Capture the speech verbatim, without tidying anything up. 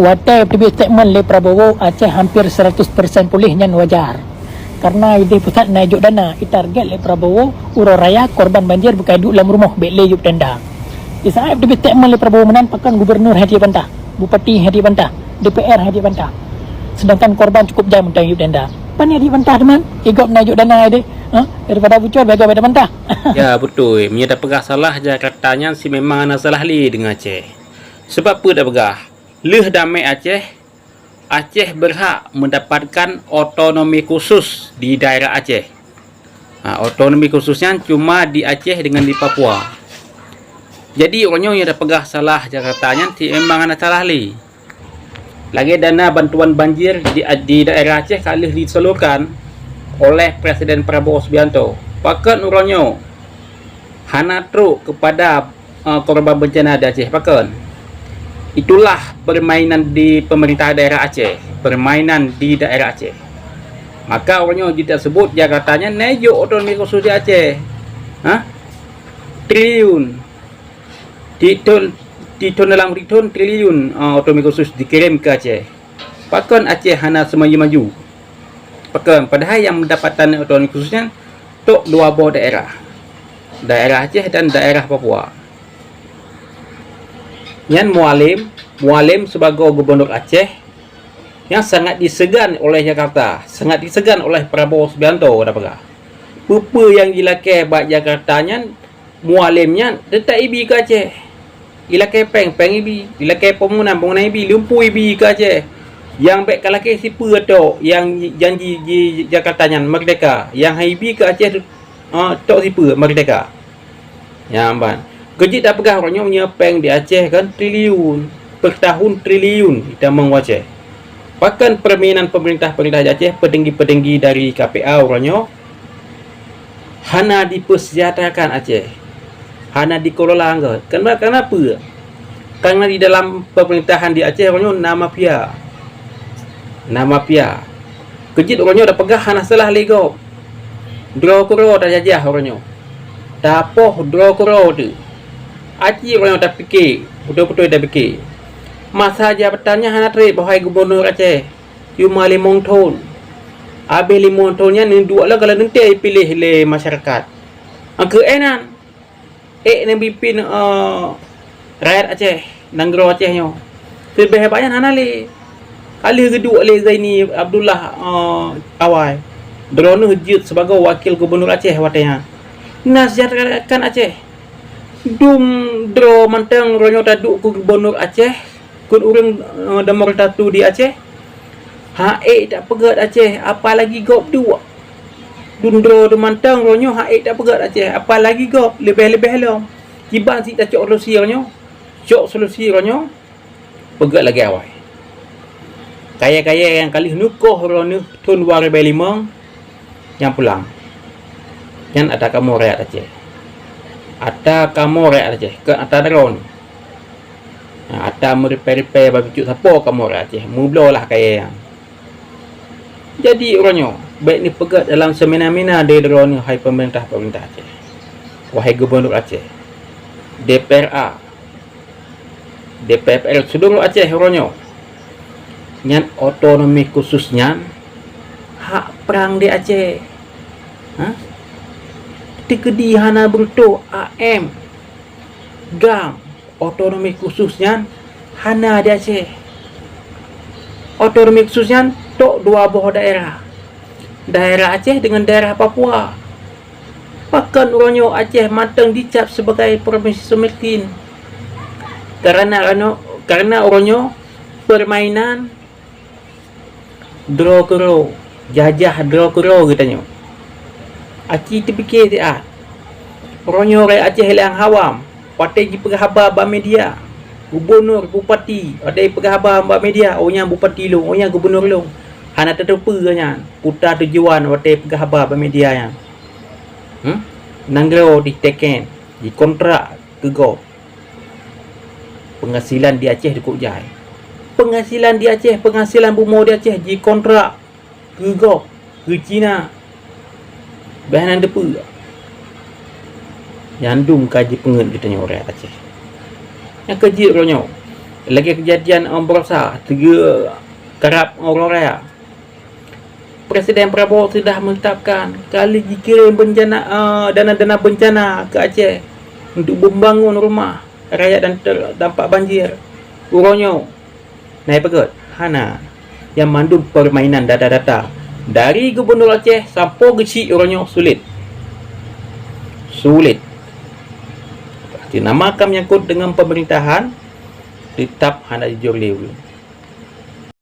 Watée teubiet statement lé Prabowo, Aceh hampir seratus persen puléh nyan wajar. Karena ideh pusat na jok dana, itarget lé Prabowo, uroe raya korban banjir bukai duek lam rumoh, bék lé yub tenda. Di saat teubiet statement lé Prabowo meunan, pakon gubernur hai jibantah, bupati hai jibantah, D P R hai jibantah. Sedangkan korban cukup jai mantong yub tenda. Pane hai jibantah teuma, igop na jok dana ideh. Ha? Daripada bucor, bego beda bantah. Ya, beutôi. Meunyoe tapeugah salah Jakarta nyan, si memang hana salah lé deungon Aceh. Sebab peue tapeugah? Lheueh damé Aceh, Aceh berhak mendapatkan otonomi khusus di daerah Aceh. Ha, otonomi khusus nyan cuma di Aceh dengan di Papua. Jadi, uroe nyoe nyang tapeugah salah Jakarta nyan, si memang hana salah lé. Lagée dana bantuan banjir di, di daerah Aceh ka lheueh disalurkan oleh Presiden Prabowo Subianto. Pakon uroe nyoe hana trok kepada, eh, korban bencana di Aceh? Pakon? Itulah permainan di pemerintah daerah Aceh, permainan di daerah Aceh. Maka uroe nyoe jiteusebut Jakarta nyan na jok otonomi khusus di Aceh. Ha? Triliun. Di thon, di thon dalam di thon triliun, ah, otonomi khusus dikirim ke Aceh. Pakon Aceh hana seumaju-maju? Pakon? Padahai nyang mendapatan otonomi khusus nyan tok dua boh daerah, daerah Aceh dan daerah Papua. Nyan Mualem, Mualem sibagoe gubernur Aceh nyang sangat disegan oleh Jakarta, sangat disegan oleh Prabowo Subianto, tapeugah. Peue-peue nyang jilakée bak Jakarta nyan, Mualem nyan teutap ibi keu Aceh. Ilakée péng, péng ibi. Ilakée pembangunan, pembangunan ibi. Lumpui ibi keu Aceh. Nyang bék ka lakée sipeue tok nyang janji di Jakarta nyan, merdeka. Nyang han ibi keu Aceh, eh, tok sipeue, merdeka. Nyan ban. Keu jeuet tapeugah uroe nyoe, meunyoe péng di Aceh kan triliun, per tahun triliun itamong u Aceh. Pakon permainan pemerintah-pemerintah di Aceh, petinggi-petinggi dari K P A uroe nyoe hana dipeusejahterakan Aceh, hana dikelola anggôt. Karena, karena peue? Karena di dalam pemerintahan di Aceh uroe nyoe na mafia. Na mafia. Keu jeuet uroe nyoe tapeugah hana salah lé gob. Droe keudroe tajajah uroe nyoe. Tapoh droe keudroe teuh. Aci uroe nyoe tapike, beutôi-beutôi tapike. Masa jabatan nyan hana treb, wahai gubernur Aceh. Cuma limong thon. Abéh limong thon nyan neuduek lom ka lheueh teuntée piléh lé masyarakat. Nyang keu éh nan, ék neupimpin, eh, rakyat Aceh, nanggroe Aceh nyoe. Leubeh hebat nyan hana lé. Ka lheueh geuduek lé Zaini Abdullah, eh, awai. Droeneuh jeuet sibagoe wakil gubernur Aceh watée nyan. Na seujahterakan Aceh. Dum droe mantong uroe nyoe taduek keu gubernur Aceh. Keu ureuëng, eh, deungon tatu di Aceh, han ék tapeugét Aceh, apalagi gob duek. Dum droe mantong uroe nyoe han ék tapeugét Aceh, apalagi gob leubeh-leubeh lom. Kiban sit tacok solusi uroe nyoe, cok solusi uroe nyoe, peugét lagée awai. Kayée-kayée nyang ka lheueh neukoh droeneuh thon dua ribée limong, nyang pulang. Nyan ata kamoe rakyat Aceh. Ata kamoe rakyat Aceh, kon ata droeneuh. Nah, ata meuripée-ripée babicut sapo kamoe rakyat Aceh, meubloe lah kayée nyan. Jadi uroe nyoe, bék neupeugét dalam seumina-mina di droeneuh, hai peumeurintah-peumeurintah Aceh. Wahai gubernur Aceh, D P R A, D P R seluruh Aceh uroe nyoe. Nyan otonomi khusus nyan hak prang di Aceh. Ha? Teukeudi hana beureutoh A M, GAM, otonomi khusus nyan hana di Aceh. Otonomi khusus nyan tok dua boh daerah. Daerah Aceh deungon daerah Papua. Pakon uroe nyoe Aceh mantong dicap sibagai provinsi seumiskin? Karena, karena uroe nyoe permainan droe keudroe, jajah droe keudroe geutanyoe. Aci teupike siat. Uroe nyoe rakyat Aceh nyang awam, watée jipeugah haba bak media, gubunur, bupati, watée jipeugah haba bak media, "Oh, nyan bupati lôn, oh, nyan gubunur lôn." Hana tateupeue nyan, peue tujuan watée jipeugah haba bak media nyan. Hmm? Nanggroe diteken, jikontrak keu gob. Penghasilan di Aceh cukup jai. Penghasilan di Aceh, penghasilan bumoe di Aceh jikontrak keu gob, keu Cina. Bah nan teupeu. Nyan dum ka jipeungeut geutanyoe rakyat Aceh. Nyang keu jeuet uroe nyoe, Lagée keujadian, eh, Baroesa, Teungku Karab, eh, Uroe Raya. Presiden Prabowo sudah menetapkan kali jikirim bencana, eh, dana-dana bencana ke Aceh untuk membangun rumah rakyat dan terdampak banjir. Uroe nyoe, na peugét, hana. Nyang mandum permainan data-data. Dari Gubernur Aceh sampoe geuchik uroe nyoe sulit. Sulit. Nama ka menyangkut dengan pemerintahan, tetap hana jujur lé ulôn.